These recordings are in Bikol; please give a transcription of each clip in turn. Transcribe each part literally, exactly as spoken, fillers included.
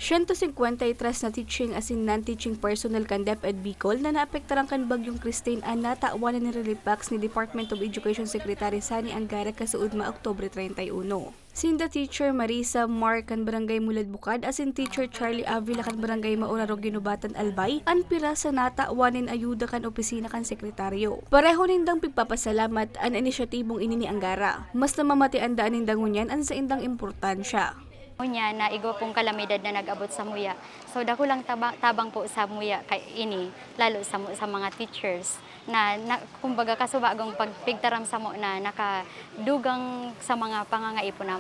Siyento singkwenta y tres na teaching asin non-teaching personnel kan DepEd Bicol na naapektaran kan Bagyong Christine an natawan nin relief packs ni Department of Education Secretary Sani Angara kasuodma Oktubre treinta y uno. Sinda Teacher Marisa Mar kan Barangay Mulad Bukad asin Teacher Charlie Avila kan Barangay Mauraro, Guinobatan, Albay, an pira sa natawan nin ayuda kan opisina kan sekretaryo. Pareho nindang pigpapasalamat an inisyatibong ini ni Angara. Mas namamatian daan ninda ngunyan an saindang importansya. Unya na igwa pong kalamidad na nag-abot sa muya. So, dakulang taba-, tabang po sa muya kay ini, lalo sa mu-, sa mga teachers na, na, kumbaga, kasubagong pagpigtaram sa mo na nakadugang sa mga pangangaipo na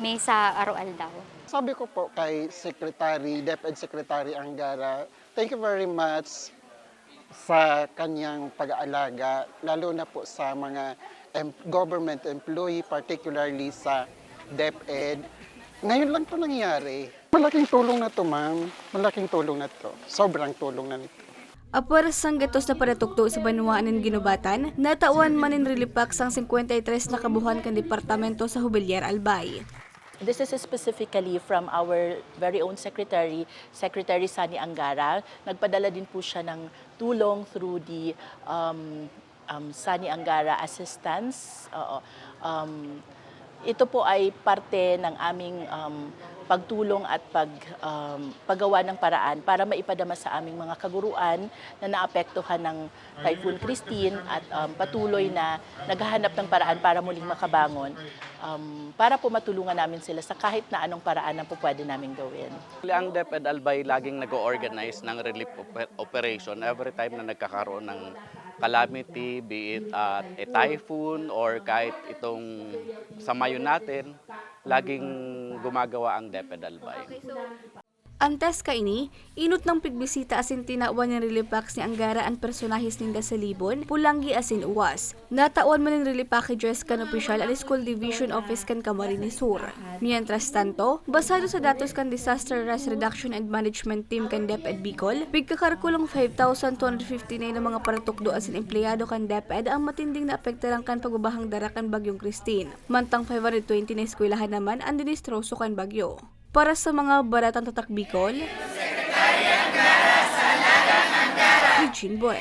may sa araw-aldaw. Sabi ko po kay Secretary, DepEd Secretary Angara, "Thank you very much sa kanyang pag-aalaga, lalo na po sa mga em-, government employee, particularly sa DepEd." Ngayon lang 'to nangyari. Malaking tulong na 'to, ma'am. Malaking tulong na 'to. Sobrang tulong na nito. Apwera sa gatos na paratukdo sa banwaan nin Guinobatan, natawan man nin relief pack sang singkwenta y tres na kabuhan kan departamento sa Jubiliar, Albay. This is specifically from our very own secretary, Secretary Sani Angara. Nagpadala din po siya ng tulong through the, um, um, Sani Angara Assistance. Oo. Um, ito po ay parte ng aming, um, pagtulong at pag, um, paggawa ng paraan para maipadama sa aming mga kaguruan na naapektuhan ng Typhoon Christine at, um, patuloy na naghahanap ng paraan para muling makabangon, um, para po matulungan namin sila sa kahit na anong paraan na po pwede naming gawin. Ang DepEd Albay laging nag-o-organize ng relief oper-, operation every time na nagkakaroon ng calamity, be it, uh, a typhoon or kahit itong sa Mayon natin, laging gumagawa ang DepEd Albay. Antes kaini, inot nang pigbisita asin tinawan nin relief packs ni Angara an personahes ninda sa Libon, Polangui asin Uas. Natawan man nin relief packages kan opisyal an School Division Office kan Camarines Sur. Mientras tanto, basado sa datos kan Disaster Risk Reduction and Management Team kan DepEd Bicol, pigkakalkulong five thousand two hundred fifty-nine na mga paratukdo asin empleyado kan DepEd ang matinding naapektaran kan pagbabahang dara kan Bagyong Christine, mantang five hundred twenty na eskwelahan naman an dinistroso kan bagyo. Para sa mga Baretang Tatak Bicol, Eugene Boy.